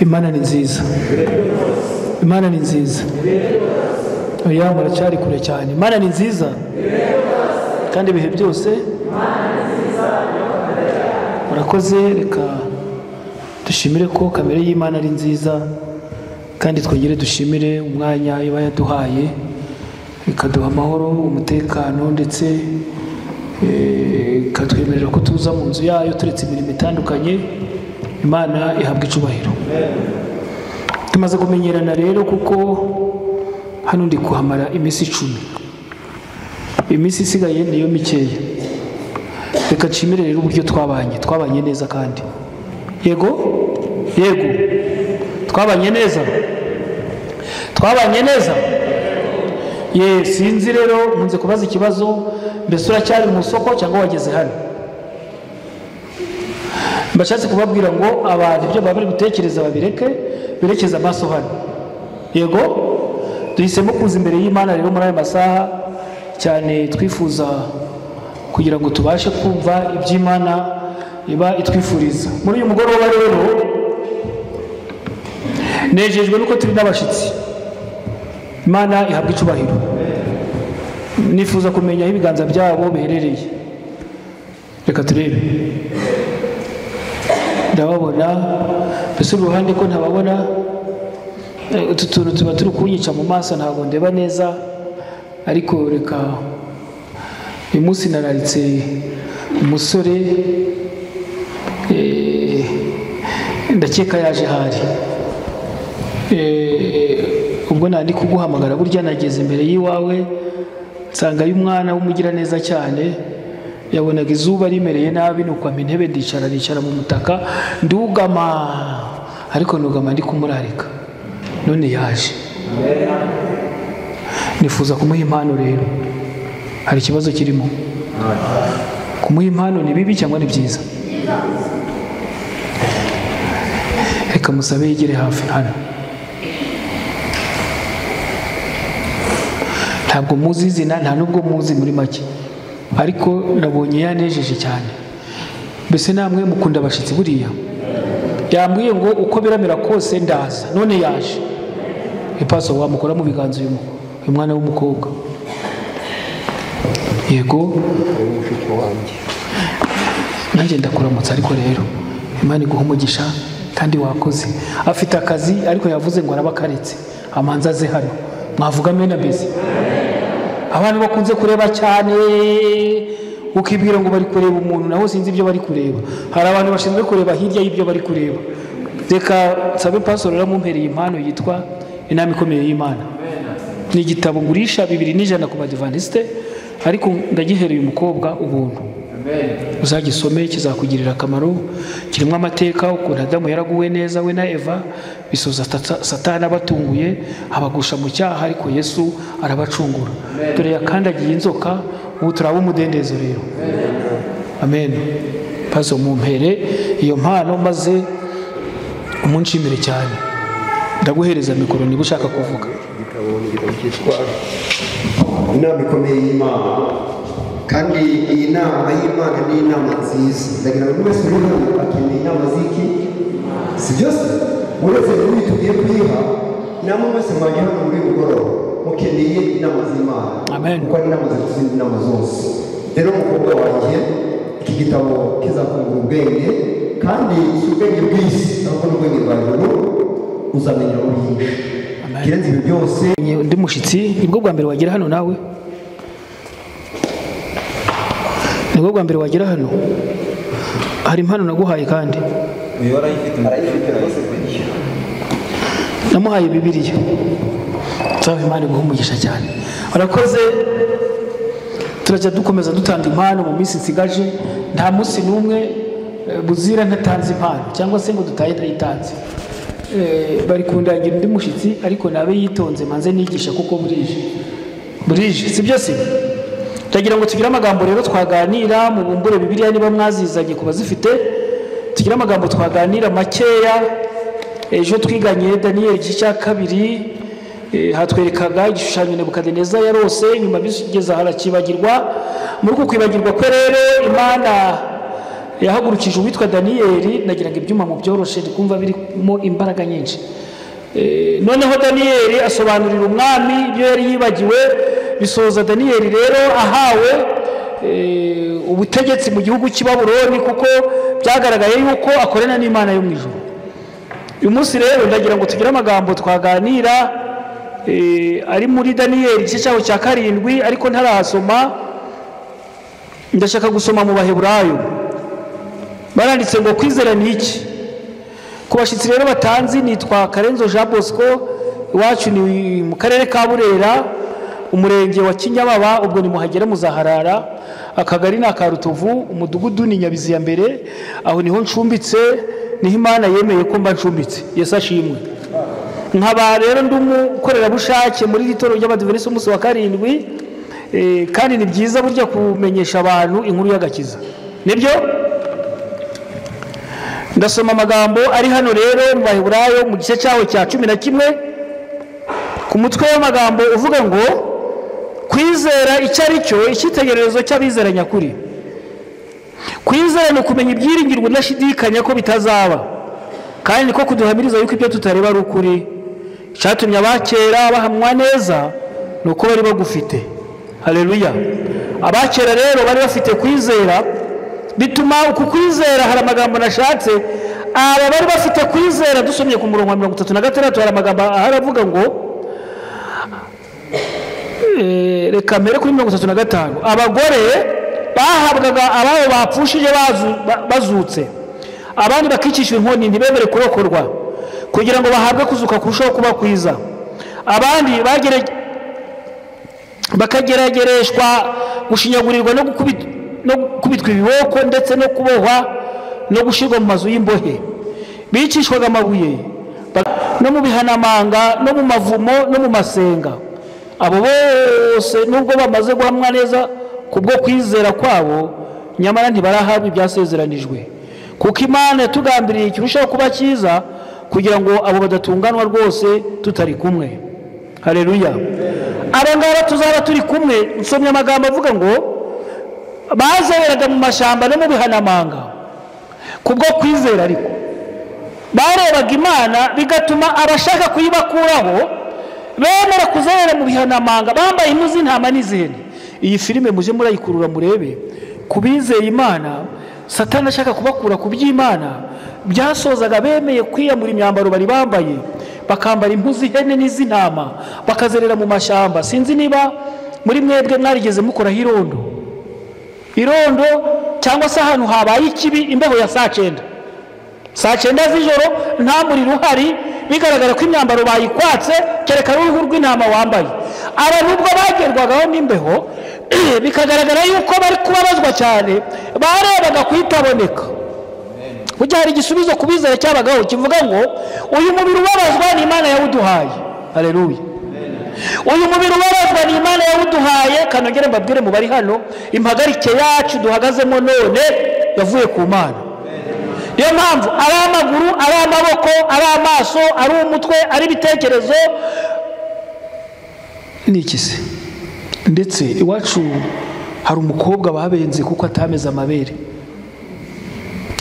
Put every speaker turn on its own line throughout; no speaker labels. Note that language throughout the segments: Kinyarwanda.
Imana ni nziza. Imana ni nziza. Oya, muracyari kure cyane. Imana ni nziza kandi ibihe byose. Murakoze. Reka dushimire ko kamere y'Imana ari nziza, kandi twongere dushimire umwanya iba yaduhaye ikaduha amahoro, umutekano, ndetse ikatwemerera ko tuza mu nzu yayo turetse imirimo itandukanye. Imana ihabwa icubahiro. Tumaze kumenyerana rero, kuko hano ndi kuhamara iminsi 10, iminsi isigaye niyo mikeya. Reka nshimire rero uburyo twabanye neza kandi yego yego twabanye neza, twabanye neza. Ye, sinzi rero nkunze kubaza ikibazo, mbese uracyari mu soko cyangwa wageze hano? Mbashatse kubabwira ngo abantu ibyo baba bari gutekereza babireke, berekeze amaso hano. Yego, duhisemo kuza imbere y'Imana rero muri aya masaha cyane, twifuza kugira ngo tubashe kumva iby'Imana iba itwifuriza. Muri uyu mugoroba rero nejejwe nuko turi n'abashitsi. Imana ihabwa icubahiro. Nifuza kumenya aho ibiganza byabo biherereye. Reka turebe. Ndababona, mbese uruhande ko ntababona. Utu tuntu tuba turi kunyica mu maso, ntabwo ndeba neza, ariko reka uyu munsi nararitse umusore, ndakeka yaje hari. Ubwo nandi kuguhamagara burya nageze imbere y'iwawe nsanga y'umwana w'umugira neza cyane, yabonaga izuba rimereye nabi, nuko ampa intebe ndicara mu mutaka ndugama, ariko nugama ndi kumurarika. None yaje, nifuza kumuha impano. Rero hari ikibazo kirimo. Kumuha impano ni bibi cyangwa ni byiza? Reka musabe yigire hafi hano. Ntabwo muzi izina, nta nubwo muzi muri make, ariko nabonye yanejeje cyane. Mbese namwe mukunda abashitsi? Buriya yambwiye ngo uko biramera kose ndaza, none yaje. Ipaso wamukora mu biganza uyu mwana w'umukobwa. Yego, nanjye ndakuramutsa, ariko rero Imana iguha umugisha kandi wakoze. Afite akazi ariko yavuze ngo arabakaretse amanza aze hano. Mwavuga mena mbese? Abantu bakunze kureba cyane, ukibwira ngo bari kureba umuntu, naho sinzi ibyo bari kureba. Hari abantu bashinzwe kureba hirya y'ibyo bari kureba. Reka nsabe pastor ramumpereye impano yitwa Inama Ikomeye y'Imana. Ni igitabo ngurisha 200 ku Badivantiste, ariko ndagihereye umukobwa ubuntu. Uzagisome kizakugirira akamaro. Kirimo amateka ukuntu Adamu yaraguwe neza we na Eva, bisoza Satani abatunguye abagusha mu cyaha, ariko Yesu arabacungura. Dore yakandagiye inzoka, ubu turaba umudendezo rero. Amen. Pazo mumpere iyo mpano maze umunshimire cyane. Ndaguhereza mikoro niba ushaka kuvuga.
Igitabo ni igitabo cyitwa Inama Ikomeye y'Imana. Kandi iyi nama y'Imana ni inama nziza. Ndagira ngo wese uri hano akeneye inama z'iki? Si byose? Uretse n'uyu tugiye kuyiha, namwe mwese mwaje hano muri uyu mugoroba mukeneye inama z'Imana.
Amen.
Kuko ari inama ziruta izindi nama zose. Rero umukobwa wanjye, iki gitabo kizakungura ubwenge, kandi si ubwenge bw'isi, ahubwo n'ubwenge bwa juru, uzamenyeramo byinshi. Kirenze ibyo byose.
Undi mushitsi, nibwo bwa mbere wagera hano nawe? Nibwo bwa mbere wagera hano? Hari impano naguhaye kandi. Namuhaye Bibiliya. Nsabe Imana iguhe umugisha cyane. Barakoze. Turajya dukomeza dutanga impano mu minsi nsigaje. Nta munsi n'umwe buzira ntatanze impano, cyangwa se ngo dutahe ntayitanze. Bari kundangira undi mushitsi, ariko nabe yitonze manze nigisha kuko burije. Burije, si byo se? Ndagira ngo tugire amagambo rero twaganira, mubumbure Bibiliya niba mwazizanye ku bazifite. Tugire amagambo twaganira makeya. Ejo twiganye Daniel igice cya 2, hatwerekaga igishushanyo Nebukadineza yarose, nyuma bigeze harakibagirwa. Muri uko kwibagirwa kwe rero Imana yahagurukije uwitwa Daniyeli. Nagira ngo ibyuma mu byoroshe, ndikumva birimo imbaraga nyinshi. Noneho Daniyeli asobanurira umwami ibyo yari yibagiwe. Bisoza Daniyeli rero ahawe ubutegetsi mu gihugu cy'i Babuloni, kuko byagaragaye yuko akorana n'Imana yo mu ijuru. Uyu munsi rero ndagira ngo tugire amagambo twaganira ari muri Daniyeli igice cyaho cya 7, ariko ntarahasoma ndashaka gusoma mu Baheburayo. Baranditse ngo kwizera ni iki? Ku bashyitsi rero batanzi, nitwa Karenzo Jean Bosco, iwacu ni mu karere ka Burera, umurenge wa Kinyababa, ubwo ni muhagera muzaharara, akagari ni aka Rutovu, umudugudu ni Nyabizi ya mbere, aho niho ncumbitse, niho Imana yemeye ko mba ncumbitse. Yesu ashimwe. Nkaba rero ndi umukorerabushake muri iri torero ry'Abadiventisiti umunsi wa 7, kandi ni byiza burya kumenyesha abantu inkuru y'agakiza, nibyo? Ndasoma amagambo ari hano rero mu Baheburayo mu gice cyaho cya 11, ku mutwe w'amagambo uvuga ngo kwizera icyo ari cyo, icyitegererezo cy'abizera nyakuri. Kwizera ni ukumenya ibyiringirwa udashidikanya ko bitazaba, kandi niko kuduhamiriza yuko ibyo tutareba ari ukuri. Icyatumye abakera bahamwa neza ni uko bari bagufite. Haleluya. Abakera rero bari bafite kwizera, bituma uku kwizera, hari amagambo nashatse, aba bari bafite kwizera. Dusomye ku murongo wa 36 hari amagambo aharavuga ngo, reka mbere kuri 35, abagore bahabwaga ababo bapfushije bazutse, abandi bakicishwa inkoni ntibemere kurokorwa, kugira ngo bahabwe kuzuka kurushaho kuba kwiza. Abandi bakageragereshwa gushinyagurirwa no gukubitwa ibiboko, ndetse no kubohwa no gushyirwa mu mazu y'imbohe. Bicishwaga amabuye no mu bihanamanga no mu mavumo no mu masenga. Abo bose nubwo bamaze guhamwa neza kubwo kwizera kwabo, nyamara ntibarahabwa ibyasezeranijwe, kuko Imana yatugambiriye ikirushaho kuba cyiza, kugira ngo abo badatunganwa rwose tutari kumwe. Haleluya. Aba ngaba tuzaba turi kumwe. Nsomye amagambo avuga ngo bazereraga mu mashyamba no mu bihanamanga kubwo kwizera, ariko barebaga Imana, bigatuma abashaka kuyibakuraho bemera kuzerera mu bihanamanga bambaye impu z'intama n'iz'ihene. Iyi filime muje murayikurura murebe. Kubizeye Imana, Satani ashaka kubakura ku by'Imana, byasozaga bemeye kwiyamura imyambaro bari bambaye, bakambara impu z'ihene n'iz'intama, bakazerera mu mashyamba. Sinzi niba muri mwebwe mwarigeze mukoraho irondo, irondo cyangwa se ahantu habaye ikibi, imbeho ya saa 9, saa 9 z'ijoro, nta muriro uhari, bigaragara ko imyambaro bayikwatse, kereka uruhu rw'intama wambaye. Aba nubwo bagerwagaho n'imbeho, bikagaragara yuko bari kubabazwa cyane, barebaga kuyitaboneka. Burya hari igisubizo kubizera cyabagaho kivuga ngo uyu mubiri ubabazwa ni Imana yawuduhaye. Haleluya. Uyu mubiri ubabazwa ni Imana yawuduhaye. Kanongere mbabwire mu bari hano, impagarike yacu duhagazemo none yavuye ku Mana. Niyo mpamvu ari amaguru, ari amaboko, ari amaso, ari umutwe, ari ibitekerezo, ni iki se? Ndetse iwacu hari umukobwa babenze kuko atameze amabere,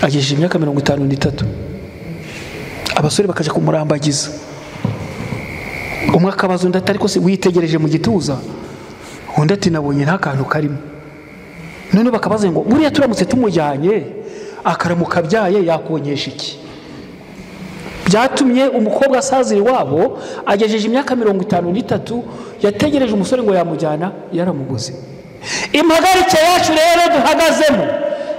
agejeje imyaka 53, abasore bakaja kumurambagiza, umwe akabaza undi ati ariko se witegereje mu gituza? Undi ati nabonye nta kantu karimo. None bakabaza ngo buriya turamutse tumujyanye akaramuka abyaye yakonyesha iki? Byatumye umukobwa asazira iwabo, agejeje imyaka 53, yategereje umusore ngo yamujyana, yaramuguze. Impagarike yacu rero duhagazemo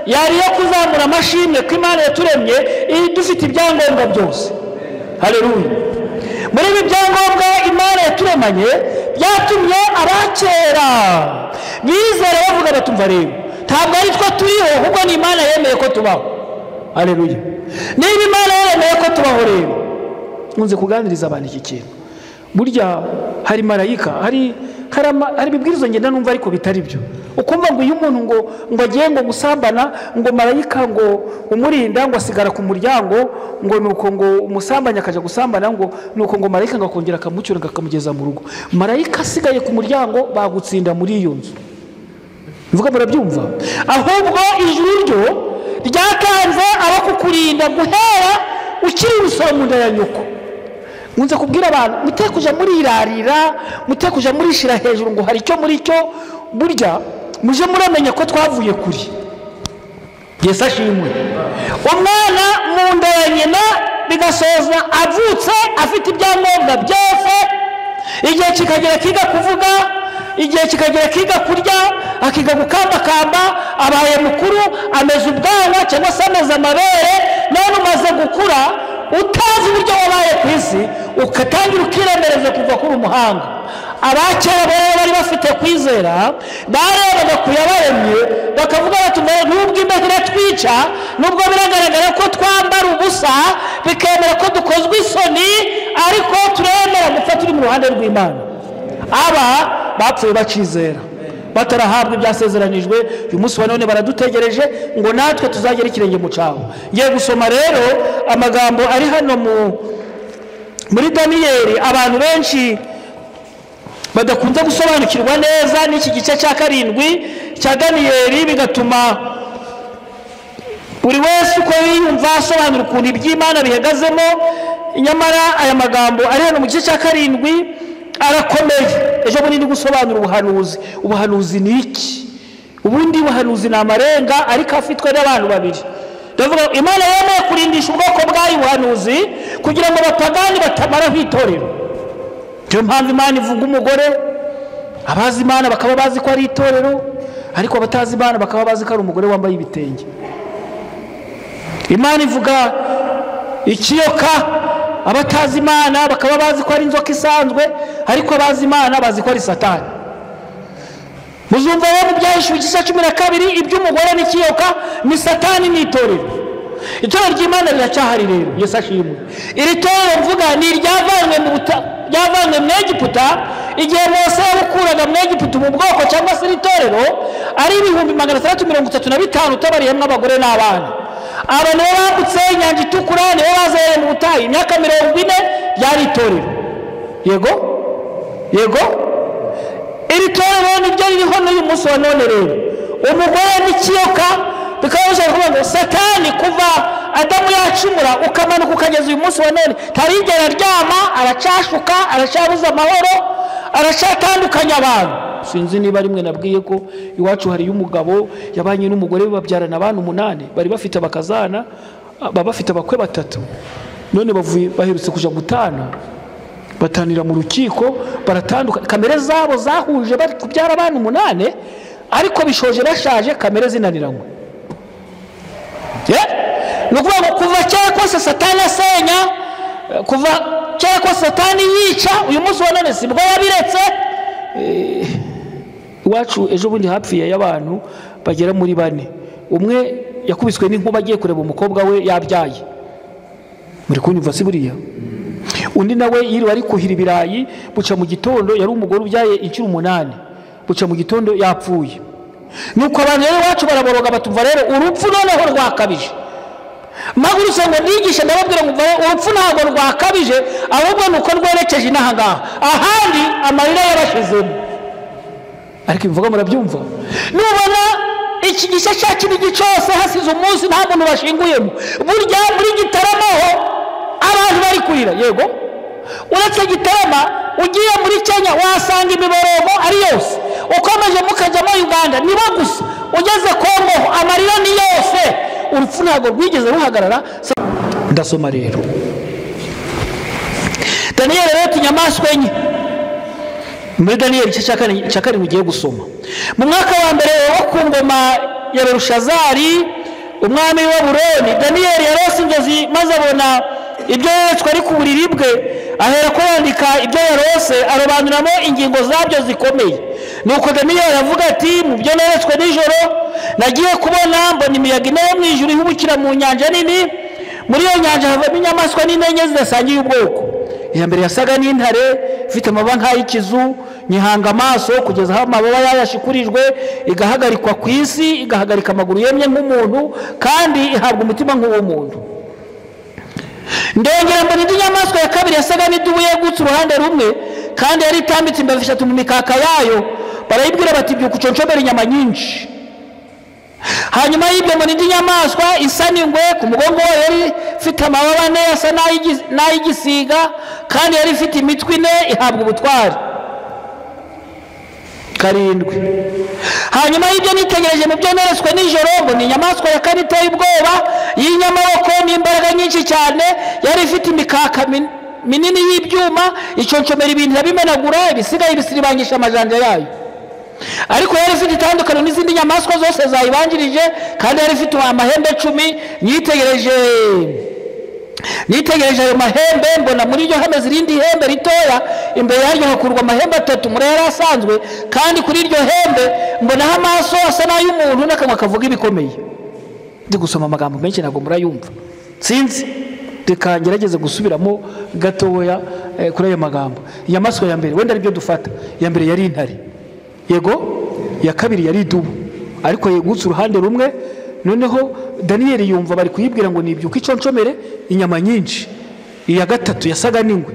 yari yo kuzamura amashimwe ko Imana yaturemye dufite ibyangombwa byose. Haleluya. Muri ibi byangombwa Imana yaturemanye, byatumye abakera bizera bavuga batumva rero ntabwo ari twe turiho, ahubwo ni Imana yemeye ko tubaho. Haleluya. Niba Imana yemeye ko tubaho rero, nkunze kuganiriza abantu iki kintu. Burya hari marayika, hari ibibwirizo ngenda numva ariko bitari byo. Ukumva ngo iyo umuntu ngo agiye ngo gusambana, ngo marayika ngo umurinda ngo asigara ku muryango, ngo nuko ngo umusambanya akaja gusambana, ngo nuko ngo marayika ngo akongera akamucyura ngo akamugeza mu rugo. Marayika asigaye ku muryango bagutsinda muri iyo nzu. Mvuga murabyumva? Ahubwo ijuru ryo ryatanze abakukurinda guhera ukiri urusoro mu nda ya nyoko. Nkunze kubwira abantu, mute kuja murirarira, mute kuja murishira hejuru ngo hari icyo muri cyo. Burya muje muramenya ko twavuye kuri Yesu ashimwe. Umwana mu nda ya nyina bigasoza avutse afite ibyangombwa byose, igihe kikagera kiga kuvuga, igihe kikagera kiga kurya, akiga gukambakamba, abaye mukuru, ameze ubwanwa cyangwa se ameze amabere. None umaze gukura utazi uburyo wabaye ku isi, ukatangira ukiremereza kuva kuri umuhanga. Abakera rero bari bafite kwizera, barebaga ku yabaremye bakavuga bati nubwo imbeho iratwica, nubwo biragaragara ko twambara ubusa, bikemera ko dukozwe isoni, ariko turemera gupfa turi mu ruhande rw'Imana. Aba bapfuye bakizera, batarahabwa ibyasezeranijwe. Uyu munsi wa none baradutegereje ngo natwe tuzagera ikirenge mu cabo. Ngiye gusoma rero amagambo ari hano muri Daniyeli, abantu benshi badakunze gusobanukirwa neza n'iki gice cya 7 cya Daniyeli, bigatuma buri wese uko yiyumva asobanura ukuntu iby'Imana bihagazemo. Nyamara aya magambo ari hano mu gice cya 7 arakomeye. Ejo bundi ndi gusobanura ubuhanuzi. Ubuhanuzi ni iki? Ubundi ubuhanuzi ni amarenga ariko afitwe n'abantu babiri. Ndavuga Imana yemeye kurindisha ubwoko bwayo ubuhanuzi kugira ngo abapagani batamaraho itorero. Niyo mpamvu Imana ivuga umugore, abazi Imana bakaba bazi ko ari itorero, ariko abatazi Imana bakaba bazi ko ari umugore wambaye ibitenge. Imana ivuga ikiyoka, abatazi Imana bakaba bazi ko ari inzoka isanzwe, ariko abazi Imana bazi ko ari Satani. Muzumva rero mu Byahishuwe igice cya 12 iby'umugore n'ikiyoka ni Satani n'itorero. Itorero ry'Imana riracyahari rero, Yesu ashimwe. Iri torero mvuga ni iryavanywe mu ryavanywe mu Egiputa, igihe Mose yabukuraga mu Egiputa mu bwoko cyangwa se itorero ari 635 utabariyemo abagore n'abana. Aba nibo bambutse inyanja itukura, nibo bazereye mu butayu imyaka 40, ryari itorero. Yego? Yego? Iri torero niryo ririho n'uyu munsi wa none rero. Umugore n'ikiyoka bikaba bishobora kuvuga ngo Satani kuva Adamu yacumura ukamanuka ukageza uyu munsi wa none tarigera aryama, aracashuka, aracabuza amahoro, aracatandukanya abantu. Sinzi niba rimwe nabwiye ko iwacu hari umugabo yabanye n'umugore babyarana abana 8, bari bafite abakazana, baba bafite abakwe 3. None bavuye baherutse kuja gutana, batanira mu rukiko, baratandukana. Kamere zabo zahuje bari kubyara abana 8, ariko bishoje bashaje kamere zinaniranywe. Ni ukuvuga ngo kuva kera kose Satani asenya, kuva kera kose Satani yica, uyu munsi wa none sibwo yabiretse. Iwacu ejo bundi hapfiye y'abantu bagera muri 4. Umwe yakubiswe n'inkuba agiye kureba umukobwa we yabyaye. Muri kunyumva si buriya? Undi nawe yiriwe ari kuhira ibirayi, buca mu gitondo, yari umugore ubyaye inshuro 8, buca mu gitondo yapfuye. Nuko abantu rero iwacu baraboroga batumva rero urupfu noneho rwakabije. Mpagurutse ngo nigishe, ndababwira ngo urupfu ntabwo rwakabije, ahubwo nuko rwerekeje inaha ngaha, ahandi amarira yarashizemo. Ariko ibivuga murabyumva. Nubona iki gice cya Kinigi cyose hasize umunsi nta muntu bashinguyemo, burya muri Gitarama ho abantu bari kurira. Yego, uretse Gitarama ugiye muri Kenya wasanga imiborogo ari yose, ukomeje mukajyamo Uganda nibo gusa, ugeze Kongo amarira ni yose. Urupfu ntabwo rwigeze ruhagarara. Ndasoma rero Daniyeli rero inyamaswa enye muri Daniyeli igice cya 7 ugiye gusoma. Mu mwaka wa mbere wo ku ngoma ya Belushazari umwami wa Babuloni, Daniyeli yarose inzozi maze abona ibyo yeretswe ari ku buriri bwe, ahera ko yandika ibyo yarose, arobanuramo ingingo zabyo zikomeye. Nuko Daniyeli aravuga ati mu byo neretswe nijoro nagiye kubona mbona imiyaga ine yo mu ijuru ihubukira mu nyanja nini, muri iyo nyanja havamo inyamaswa nini enye zidasangiye ubwoko. Iya mbere yasaga n'intare ifite amababa nk'ay'ikizu, nyihanga amaso kugeza aho amababa yayo ashikurijwe, igahagarikwa ku isi, igahagarika amaguru yemye nk'umuntu, kandi ihabwa umutima nk'uw'umuntu. Ndongera mbona indi nyamaswa ya kabiri yasaga n'idubu yegutse uruhande rumwe, kandi yari itambitse imbavu 3 mu mikaka yayo. Barayibwira bati byuka uconshomere inyama nyinshi. Hanyuma y'ibyo mbona indi nyamaswa isa n'ingwe, ku mugongo wayo yari ifite amababa ane asa n'ay'igisiga, kandi yari ifite imitwe ine, ihabwa ubutware. 7. Hanyuma y'ibyo nitegereje mu byo neretswe nijoro, mbona inyamaswa ya kane iteye ubwoba y'inyamaboko n'imbaraga nyinshi cyane, yari ifite imikaka minini y'ibyuma, iconcomera ibintu irabimenagura, ibisigaye ibisiribangisha amajanja yayo. Ariko yari ifite itandukano n'izindi nyamaswa zose zayibanjirije, kandi yari ifite amahembe 10. Nitegereje ayo mahembe, mbona muri ryo hameze irindi hembe ritoya, imbere yaryo hakurwa amahembe 3 muri yari asanzwe, kandi kuri iryo hembe mbonaho amaso asa n'ay'umuntu n'akanwa kavuga ibikomeye. Ndi gusoma amagambo menshi ntabwo murayumva, sinzi, reka ngerageze gusubiramo gatoya kuri ayo magambo. Inyamaswa ya mbere wenda aribyo dufata, iya mbere yari intare, yego, iya kabiri yari idubu, ariko yegutse uruhande rumwe. Noneho Daniyeli yumva bari kuyibwira ngo nibyuka iconcomere inyama nyinshi. Iya gatatu yasaga n'ingwe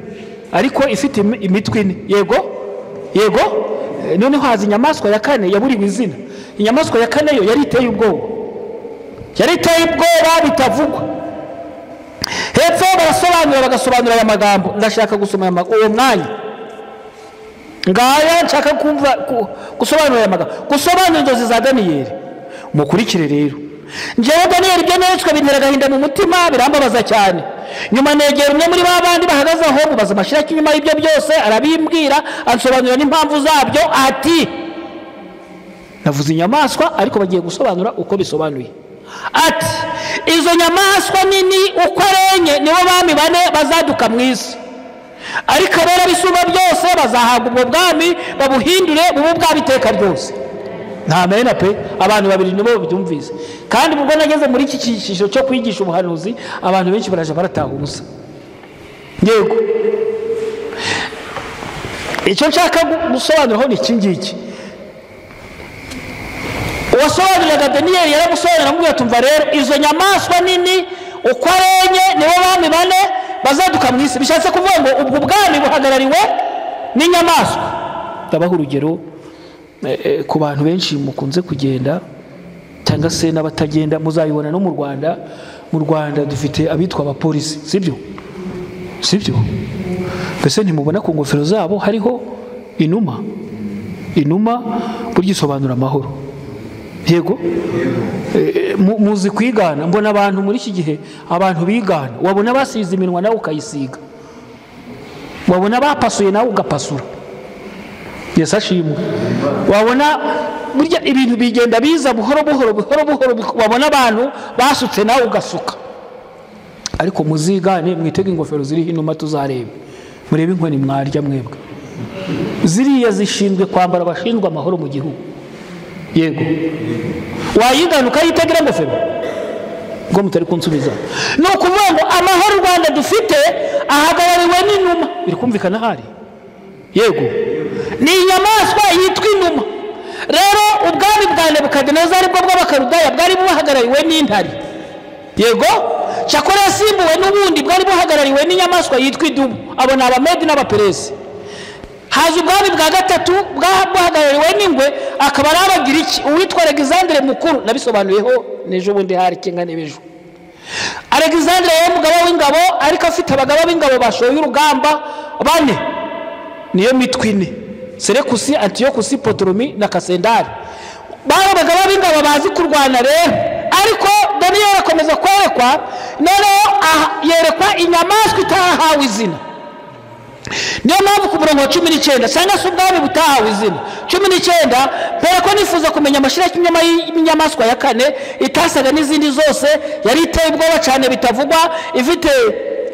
ariko ifite imitwe ine, yego yego. Noneho haza inyamaswa ya kane yaburiwe izina. Inyamaswa ya kane yo yari iteye ubwoba, yari iteye ubwoba bitavugwa. Hepfo barasobanura, bagasobanura aya magambo. Ndashaka gusoma uwo mwanya ngaya, nshaka kumva gusobanura aya magambo, gusobanura inzozi za Daniyeli. Mukurikire rero. Njyewe Daniyeli ibyo neretswe bintera agahinda mu mutima, birambabaza cyane. Nyuma negera umwe muri ba bandi bahagaze aho, mubaza amashiraki inyuma y'ibyo byose, arabimbwira, ansobanurira n'impamvu zabyo. Ati navuze inyamaswa, ariko bagiye gusobanura uko bisobanuye. Ati izo nyamaswa nini uko ari enye nibo bami bane bazaduka mu isi, ariko abera bisumba byose bazahabwa ubwo bwami, babuhindure bube ubwabo iteka ryose. Nta mena pe, abantu babiri nibo babyumvise. Kandi ubwo nageze muri iki cyiciro cyo kwigisha ubuhanuzi, abantu benshi baraje barataha ubusa. Yego, icyo nshaka gusobanuraho ni iki ngiki. Uwasobanuriraga Daniyeli yaramusobanurira, amubwira ati umva rero, izo nyamaswa nini uko ari enye nibo bami bane bazaduka mu isi. Bishatse kuvuga ngo ubwo bwami buhagarariwe n'inyamaswa. Ndabaha urugero ku bantu benshi mukunze kugenda cyangwa se n'abatagenda, muzayibona no mu Rwanda. Mu Rwanda dufite abitwa abapolisi, sibyo? Sibyo? Mbese ntimubona ku ngofero zabo hariho inuma? Inuma burya isobanura amahoro, yego. Muzi kwigana, mbona abantu muri iki gihe abantu bigana, wabona basize iminwa nawe ukayisiga, wabona bapasuye nawe ugapasura. Yesu ashimwe. Wabona burya ibintu bigenda biza buhoro buhoro buhoro buhoro, wabona abantu basutse nawe ugasuka. Ariko muzigane, mwitege ingofero ziriho inuma, tuzarebe, murebe inkoni mwarya mwebwe. Ziriya zishinzwe kwambara abashinzwe amahoro mu gihugu, yego. Wayigana ukayitegera ingofero ngo mutari kunsubiza. Ni ukuvuga ngo amahoro u Rwanda dufite ahagarariwe n'inuma. Biri kumvikana hari? Yego, ni inyamaswa yitwa inuma. Rero ubwami bwa Nebukadinezari bwo bw'Abakaludaya bwari buhagarariwe n'intare, yego. Cyakora yasimbuwe n'ubundi bwari buhagarariwe n'inyamaswa yitwa idubu. Abo ni Abamedi n'Abaperesi. Haza ubwami bwa gatatu bwahagarariwe n'ingwe, akaba ari Abagiriki, uwitwa Alexandre Mukuru. Nabisobanuyeho n'ejo bundi hari kinga n'ejo. Alexandre yari umugaba w'ingabo, ariko afite abagaba b'ingabo bashoye urugamba bane, niyo mitwe ine: Selekusi, Antiyokusi, Potolomi na Kasendari. Bari abagaba b'ingabo bazi kurwana rero. Ariko Daniyeli akomeza kwerekwa, noneho yerekwa inyamaswa itahawe izina. Niyo mpamvu ku murongo wa 19, cyangwa se ubwami butahawe izina, 19, mbere ko nifuza kumenya amashiraki y'inyamaswa ya kane itasaga n'izindi zose, yari iteye ubwoba cyane bitavugwa, ifite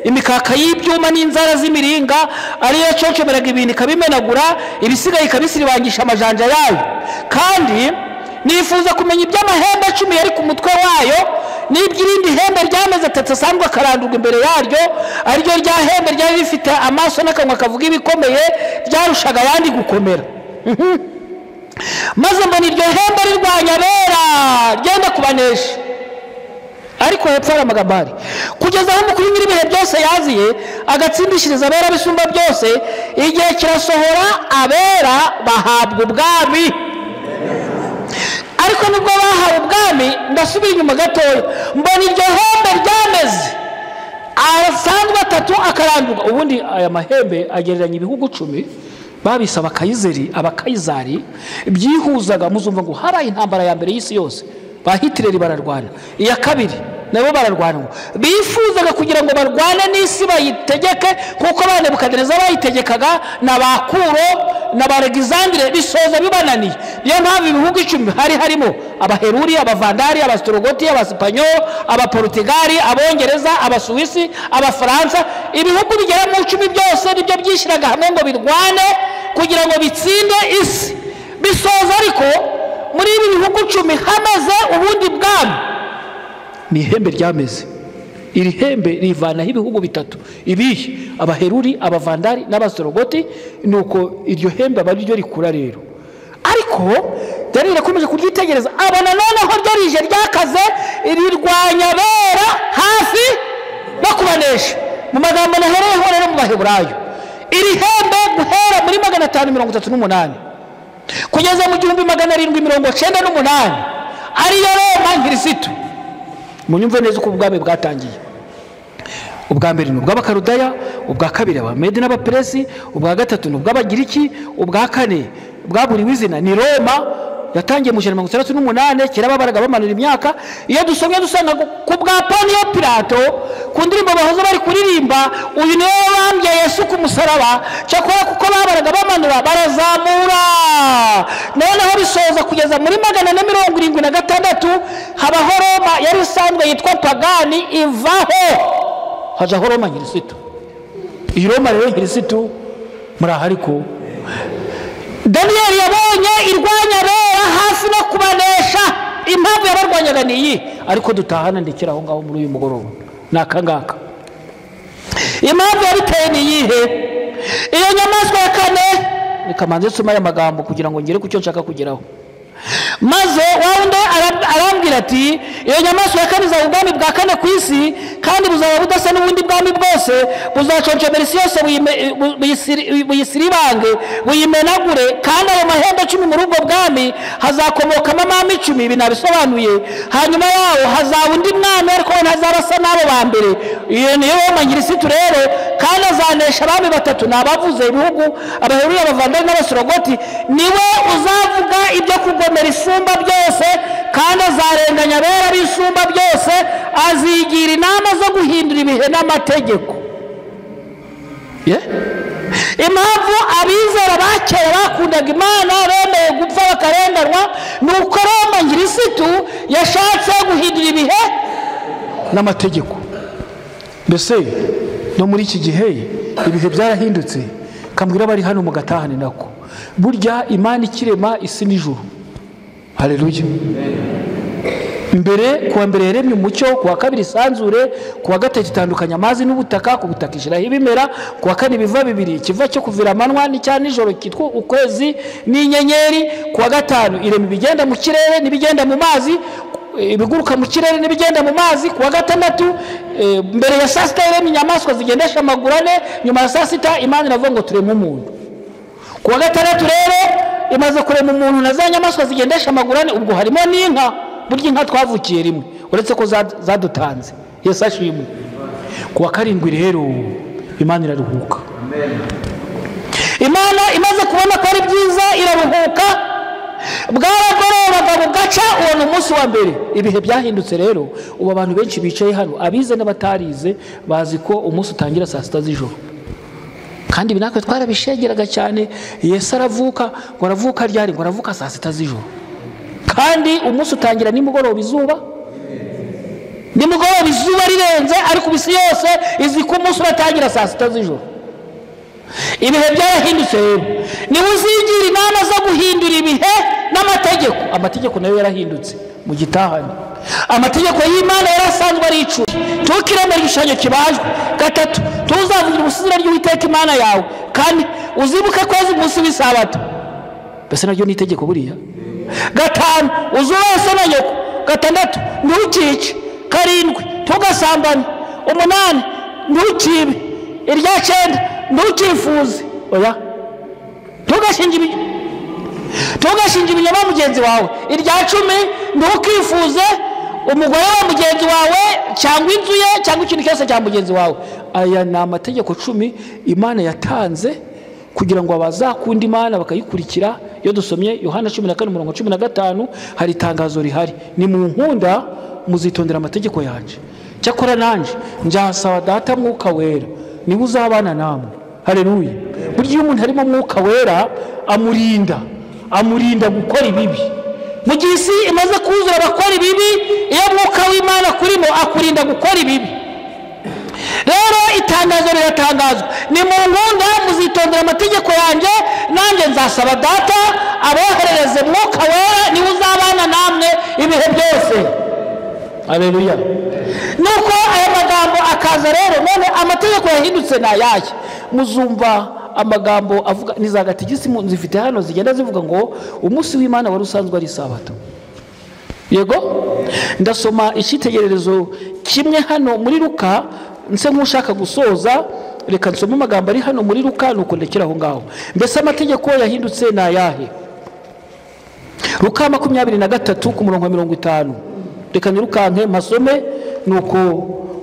imikaka y'ibyuma n'inzara z'imiringa, ariyo yaconcomeraga ibintu ikabimenagura, ibisigaye ikabisiribangisha amajanja yayo. Kandi nifuza kumenya iby'amahembe 10 yari ku mutwe wayo, n'iby'irindi hembe ryameze atatu asanzwe akarandurwa imbere yaryo, ariryo rya hembe ryari rifite amaso n'akanwa kavuga ibikomeye, ryarushaga ayandi gukomera. Maze mbona iryo hembe rirwanya abera, ryenda kubanesha. Ariko hepfo hari amagambo ahari: kugeza aho umukuru nyir'ibihe byose yaziye agatsindishiriza abera bisumba byose, igihe kirasohora abera bahabwa ubwami. Ariko nubwo bahawe ubwami, ndasubira inyuma gatoya, mbona iryo hembe ryameze asanzwe atatu akarandurwa. Ubundi aya mahembe agereranya ibihugu 10 babise abakayizeri, abakayizari byihuzaga. Muzumva ngo habaye intambara ya mbere y'isi yose, ba Hitler bararwana, iya kabiri nabo bararwana. Bifuzaga kugira ngo barwane n'isi bayitegeke, kuko ba Nebukadineza bayitegekaga na ba Kuro na ba Alexandre, bisoza bibananiye. Niyo mpamvu ibihugu 10 hari harimo Abaheruri, Abavandari, Abastrogoti, Abasipanyoli, Abaportugali, Abongereza, Abasuwisi, Abafaransa. Ibihugu bigera mu 10 byose nibyo byishyiraga hamwe ngo birwane kugira ngo bitsinde isi. Bisoza ariko muri ibi bihugu 10 hamaze ubundi bwami. Ni ihembe ryameze. Iri hembe rivanaho ibihugu bitatu, ibihe Abaheruri, Abavandari n'Abasorogoti. Nuko iryo hembe aba ryo rikura rero. Ariko Daniel yakomeje kuryitegereza, abona noneho ryo rije ryakaze, rirwanya bera hafi no kubanesha. Mu magambo nahereyeho rero mu Baheburayo, iri hembe guhera muri 538 kugeza mu 1798 ariyo Roma Nkirisitu. Munyumve neza uko ubwami bwatangiye. Ubwa mbere ni ubw'Abakaludaya, ubwa kabiri Abamedi n'Abaperesi, ubwa gatatu ni ubw'Abagiriki, ubwa kane bwaburiwe izina ni Roma yatangiye mu 168. Kera babaraga bamanura imyaka. Iyo dusomye dusanga ku bwa Pontiyo Pilato, ku ndirimbo bahoze bari kuririmba, uyu niwe wabambye Yesu ku musaraba. Cyakora kuko babaraga bamanura barazamura, noneho bisoza kugeza muri 476 habaho Roma yari isanzwe yitwa pagani ivaho, hajaho Roma Nkirisitu. Iyi Roma rero Nkirisitu muri aha, ariko Daniel yabonye irwanya bera hafi no kubanesha. Impamvu yabarwanyaga ni iyi, ariko dutahana ndekera aho ngaho muri uyu mugoroba ni aka ngaka. Impamvu yabiteye ni iyihe? Iyo nyamaswa ya kane, reka manze nsome aya magambo kugira ngo ngere ku cyo nshaka kugeraho. Maze wawundi arambwira ati, iyo nyamaswa ya kane izaba ubwami bwa kane ku isi, kandi buzaba budasa n'ubundi bwami bwose, buzaconcomera isi yose buyisiribange buyimenagure. Kandi ayo mahembe 10 muri ubwo bwami hazakomokamo amami 10. Ibi nabisobanuye. Hanyuma yawo hazaba undi mwami, ariko we ntazaba asa n'abo ba mbere. Iyo niyo Roma Nkirisitu rero. Kandi azanesha abami batatu, ni abavuze ibihugu Abaheruri, Abavandari n'Abasorogoti. Niwe uzavuga ibyo kugomera isumba byose, kandi azarenganya abera b'isumba byose, azigira inama zo guhindura ibihe n'amategeko. Impamvu abizera ba kera bakundaga Imana bemeye gupfa bakarenganwa, ni uko Roma Nkirisitu yashatse guhindura ibihe n'amategeko. Mbese no muri iki gihe ibihe byarahindutse. Kambwira bari hano mugatahane nako, burya Imana ikirema isi n'ijuru. Haleluya. Mbere kuwa mbere yaremye umucyo, kuwa kabiri isanzure, kuwa gatatu itandukanya amazi n'ubutaka, ku butaka ishyiraho ibimera, kuwa kane ibiva bibiri, ikiva cyo kuvira amanywa n'icya nijoro cyitwa ukwezi n'inyenyeri, kuwa gatanu irema ibigenda mu kirere n'ibigenda mu mazi, ibiguruka mu kirere n'ibigenda mu mazi, kuwa gatandatu mbere ya saa sita yaremye inyamaswa zigendesha amaguru ane, nyuma ya saa sita Imana iravuga ngo tureme umuntu. Kuwa gatandatu rero imaze kurema umuntu na za nyamaswa zigendesha amaguru ane, ubwo harimo n'inka. Burya inka twavukiye rimwe, uretse ko zadutanze. Yesu ashimwe. Kuwa karindwi rero Imana iraruhuka. Imana imaze kubona ko ari byiza iraruhuka. Bwaragorobaga bugaca, uwo ni umunsi wa mbere. Ibihe byahindutse rero. Ubu abantu benshi bicaye hano, abize n'abatarize, bazi ko umunsi utangira saa sita z'ijoro. Kandi ibi natwe twarabishegeraga cyane. Yesu aravuka, ngo aravuka ryari? Ngo aravuka saa sita z'ijoro. Kandi umunsi utangira nimugoroba izuba, nimugoroba izuba rirenze, ariko isi yose izi ko umunsi uratangira saa sita z'ijoro. Ibihe byarahindutse rero. Niba uzigira inama zo guhindura ibihe n'amategeko, amategeko nayo yarahindutse mu gitahane. Amategeko y'Imana yarasanzwe ari icumi. Ntukiremere igishushanyo kibajwe. Gatatu, tuzavugira ubusizira ry'Uwiteka Imana yawe. Kane, uzibuke kwezi umunsi w'isabato. Mbese naryo ni itegeko buriya. Gatanu, uzubahe so na nyoko. Gatandatu, ntukice. Karindwi, ntugasambane. Umunani, ntukibe. Irya cyenda, ntukifuze. Oya, ntugashinge Ntugashinje ibinyoma mugenzi wawe. Irya 10, ntukifuze umugore wa mugenzi wawe cyangwa inzu ye cyangwa ikintu cyose cya mugenzi wawe. Aya ni amategeko 10 Imana yatanze kugira ngo abazakunda Imana bakayikurikira. Iyo dusomye Yohana 14:15 hari itangazo rihari: ni mu nkunda muzitondera amategeko yanje, cyakora nanje njasaba Data Mwuka Wera niwe uzabana namwe. Haleluya. Burya iyo umuntu arimo Mwuka Wera amurinda gukora ibibi. Mu gihe isi imaze kuzura abakora ibibi, iyo Mwuka w'Imana kurimo akurinda gukora ibibi. Rero itangazo riratangazwa: ni mu nkunda muzitondera amategeko yanjye, nanjye nzasaba Data aboherereze Mwuka Wera niwe uzabana namwe ibihe byose. Haleluya. Nuko aya magambo akaza rero. None amategeko yahindutse ni ayahe? Muzumva amagambo avuga ni za gatigisimu zifite hano zigenda zivuga ngo umunsi w'Imana wari usanzwe ari Isabato. Yego, ndasoma icyitegererezo kimwe hano muri Luka, nse nk'ushaka gusoza. Reka nsome amagambo ari hano muri Luka nuko ndekera aho ngaho. Mbese amategeko yahindutse ni ayahe? Luka 23 ku murongo wa 50. Reka nirukanke mpasome nuko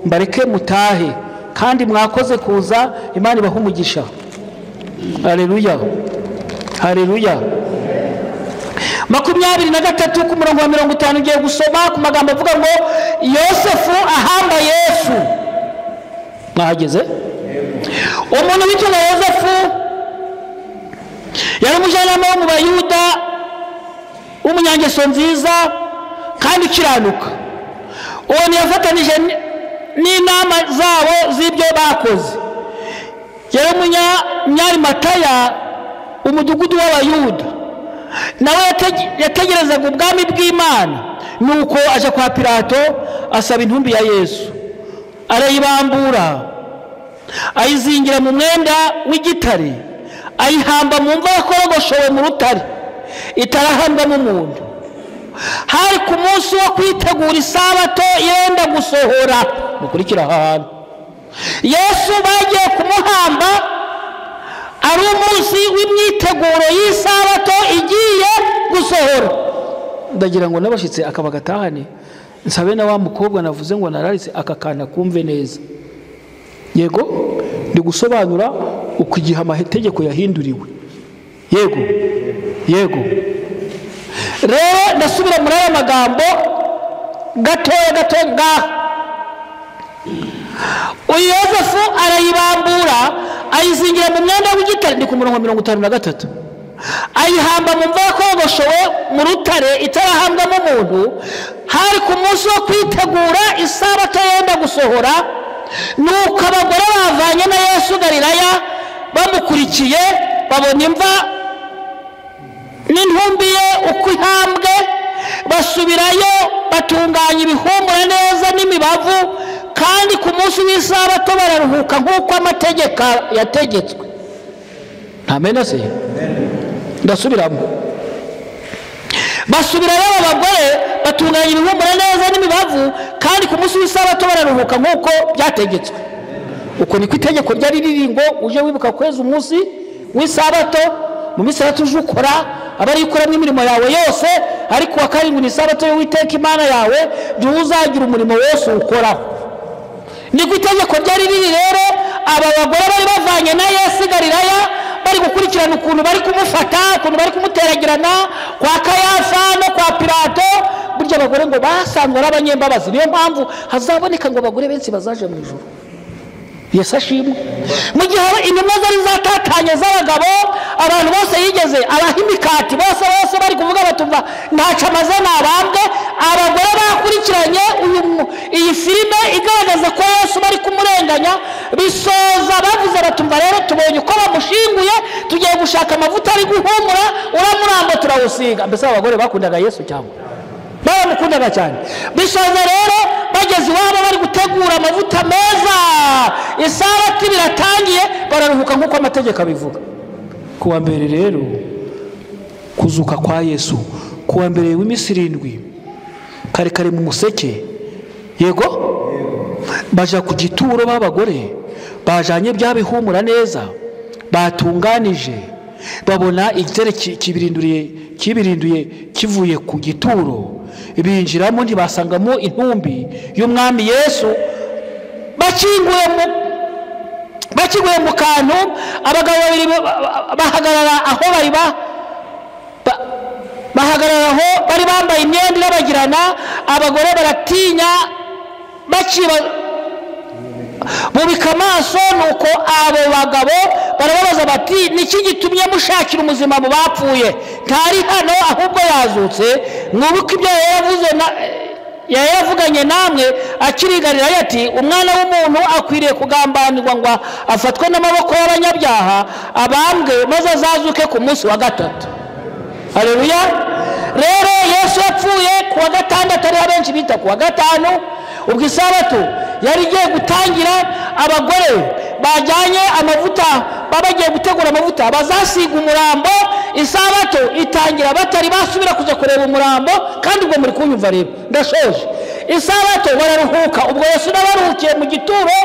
mbareke mutahe, kandi mwakoze kuza. Imana ibahe umugisha. Haleluya, haleluya. 23 ku murongo wa 50 ngiye gusoma ku magambo avuga ngo Yosefu ahamba Yesu. Mwahageze? Umuntu witwa Yosefu yari umujyanama wo mu Bayuda, w'umunyangeso nziza kandi ukiranuka. Uwo ntiyafatanije n'inama zabo z'ibyo bakoze. Yari umunyarimatayo, umudugudu w'Abayuda, nawe yategerezaga ubwami bw'Imana. Nuko aja kwa Pilato asaba intumbi ya Yesu, arayibambura ayizingira mu mwenda w'igitare, ayihamba mu mva yakorogoshowe mu rutare itarahambwamo umuntu. Hari ku munsi wo kwitegura Isabato yenda gusohora. Mukurikira aha hantu, Yesu bagiye kumuhamba ari umunsi w'imyiteguro y'Isabato igiye gusohora. Ndagira ngo n'abashitse akaba gatahane, nsabe na wa mukobwa navuze ngo nararitse aka kana kumve neza. Yego, ndi gusobanura uko igihe amategeko yahinduriwe. Yego, yego. Rero ndasubira muri aya magambo gatoya gato ngaha. Uyu Yosefu arayibambura ayizingira mu mwenda w'igitare, ndi ku murongo wa 53, ayihamba mu mva yakogoshowe mu rutare itarahambwamo umuntu. Hari ku munsi wo kwitegura Isabato yenda gusohora. Nuko abagore bavanye na Yesu Galilaya bamukurikiye babona imva n'intumbi ye uko ihambwe, basubirayo batunganya ibihumura neza n'imibavu, kandi ku munsi w'Isabato bararuhuka nk'uko amategeko yategetswe. Ntamena se? Ndasubiramo. Basubirayo abagore batunganya ibihumura neza n'imibavu, kandi ku munsi w'Isabato bararuhuka nk'uko byategetswe. Uko niko itegeko ryari riri ngo uje wibuka kweza umunsi w'Isabato, mu minsi itatu uje ukora aba ari ukoramo imirimo yawe yose, ariko wa karindwi ni Isabato y'Uwiteka Imana yawe, ntuzagira umurimo wose ukoraho. Niko itegeko ryari riri. Rero aba bagore bari bavanye na Yesu Galilaya bari gukurikirana ukuntu bari kumufata, ukuntu bari kumuteragirana kwa Kayafa no kwa Pilato. Burya abagore ngo basanzwe ari abanyembabazi, niyo mpamvu hazaboneka ngo abagore benshi bazaje mu ijuru. Yesu ashimwe. Mu gihe intumwa zari zatatanye z'abagabo, abantu bose yigeze abaha imikati, bose bose bari kuvuga batumva ntaco amaze nabambwe. Abagore bakurikiranye iyi filime igaragaza ko Yesu bari kumurenganya, bisoza bavuze batumva rero tubonye uko bamushinguye, tugiye gushaka amavuta ari guhumura, uramurambo turawusiga. Mbese abagore bakundaga Yesu cyangwa baramukundaga cyane. Bisoza rero bageze iwabo bari gutegura amavuta meza, Isabato biratangiye, bararuhuka nk'uko amategeko abivuga. Kuwa mbere rero kuzuka kwa Yesu, kuwa mbere w'iminsi 7 kare kare mu museke, yego, baja ku gituro b'abagore bajanye bya bihumura neza batunganije, Babona igitare kibirinduye kivuye ku gituro, binjiramo ntibasangamo intumbi y'umwami Yesu. Bakinguye mu kantu, abagabo babiri bahagarara aho bari bambaye imyenda irabagirana. Abagore baratinya bubika amaso. Nuko abo bagabo barababaza bati niki gitumye mushakira umuzima mu bapfuye? Ntari hano, ahubwo yazutse. Mwibuke ibyo yavuganye namwe akiri Galilaya ati umwana w'umuntu akwiriye kugambanirwa ngo afatwe n'amaboko y'abanyabyaha, abambwe, maze azazuke ku munsi wa gatatu. Haleluya. Rero Yesu yapfuye ku wa gatandatu, ariho abenshi bita ku wa gatanu. Ubwo isabato yari igiye gutangira, abagore bajyanye amavuta, bagiye gutegura amavuta bazasiga umurambo. Isabato itangira batari basubira kujya kureba umurambo. Kandi ubwo muri kunyumva rero ndashoje. Isabato bararuhuka. Ubwo Yesu n'abaruhukiye mu gituro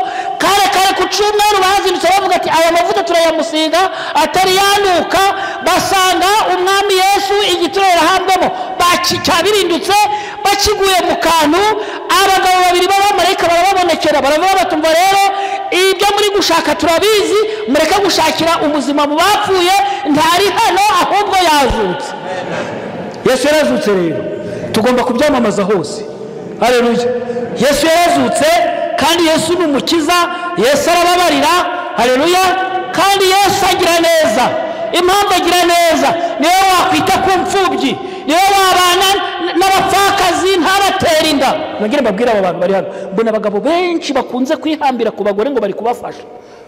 kare kare ku cyumweru, bazindutse bavuga ati aya mavuta turayamusiga atari yanuka. Basanga umwami Yesu igituro yarahambwemo, cyabirindutse, bakiguye mu kantu. Abagabo babiri b'abamarayika barababonekera, baravuga batumva rero ibyo muri gushaka turabizi, mureke gushakira umuzima mu bapfuye, ntari hano ahubwo yazutse. Yesu yarazutse rero, tugomba kubyamamaza hose. Haleluya. Yesu yarazutse, kandi Yesu ni umukiza, Yesu arababarira. Haleluya. Kandi Yesu agira neza. Impamvu agira neza, niwe wakwita ku mfubyi, niwe wabana n'abapfakazi ntabatera inda. Nongere mbabwire aba bantu bari hano, mbona abagabo benshi bakunze kwihambira ku bagore ngo bari kubafasha,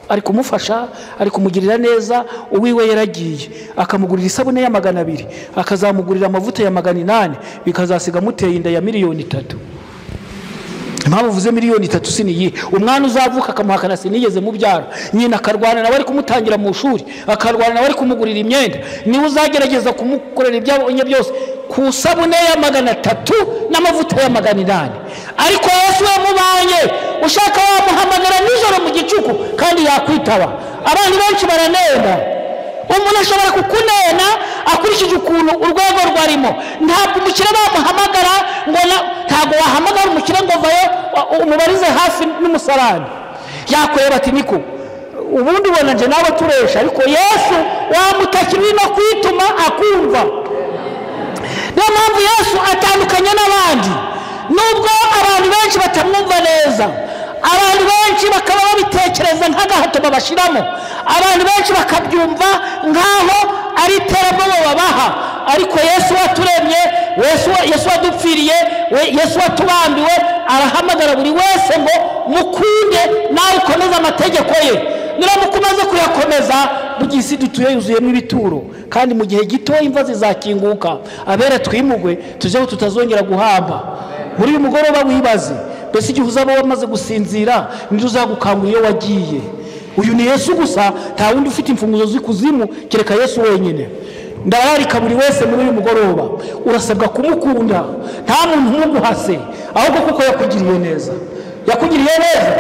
ari kumufasha, ari kumugirira neza. Uwiwe yaragiye akamugurira isabune ya 200, akazamugurira amavuta ya 800, bikazasiga muteye inda ya 3,000,000. Impamvu uvuze 3,000,000 siniyi, umwana uzavuka akamuhakana sinigeze mubyara, nyina akarwana nawe ari kumutangira mu shuri, akarwana nawe ari kumugurira imyenda, niwe uzagerageza kumukorera ibyabonye byose ku sabune ya 300 n'amavuta ya 800. Ariko Yesu yamubanye, ushaka wamuhamagara nijoro mu gicuku kandi yakwitaba. Abantu benshi baranena. Umuntu ashobora kukunena akurikije ukuntu urwego rwarimo. Ntabwo umukire bamuhamagara ngo ntabwo wahamagara umukire ngo vayo umubarize hafi n'umusarani, yakureba ati niko ubundi ubona nje nawe turesha. Ariko Yesu wamutakira no kwituma akumva. Niyo mpamvu Yesu atandukanye n'abandi. Nubwo abantu benshi batamwumva neza, abantu benshi bakaba babitekereza nk'agahato babashiramo, abantu benshi bakabyumva nk'aho ari iterabwoba babaha, ariko Yesu waturemye, Yesu wadupfiriye, Yesu watubambiwe, arahamagara buri wese ngo mukunde nawe ukomeze amategeko ye. Niramuka umaze kuyakomeza, mu gihe isi dutuye yuzuyemo ibituro, kandi mu gihe gito imva zizakinguka, abera twimugwe tujeho tutazongera guhamba. Muri uyu mugoroba wibaze, mbese igihe uzaba wamaze gusinzira ninde uzagukangura iyo wagiye? Uyu ni Yesu gusa, nta wundi ufite imfunguzo z'ikuzimu kereka Yesu wenyine. Ndararika buri wese muri uyu mugoroba, urasabwa kumukunda, nta muntu umuguhase, ahubwo kuko yakugiriye neza. Yakugiriye neza,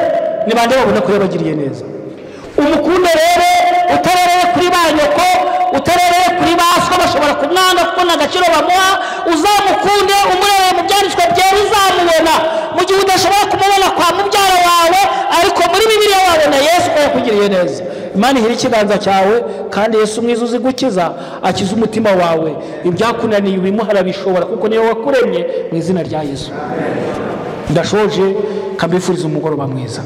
ni bande babona ko yabagiriye neza? Umukunde rero utarereye kuri ba nyoko, utarereye kuri ba so, bashobora kumwanga kuko nta gaciro bamuha. Uzamukunde umurebe mu byanditswe byera, uzamubona. Mu gihe udashobora kumubona kwa mubyara wawe, ariko muri Bibiliya wabona Yesu ko yakugiriye neza. Imana ihira ikiganza cyawe, kandi Yesu mwiza uzi gukiza, akiza umutima wawe. Ibyakunaniye ubimuha arabishobora, kuko niwe wakuremye. Mu izina rya Yesu ndashoje, kambifuriza umugoroba mwiza.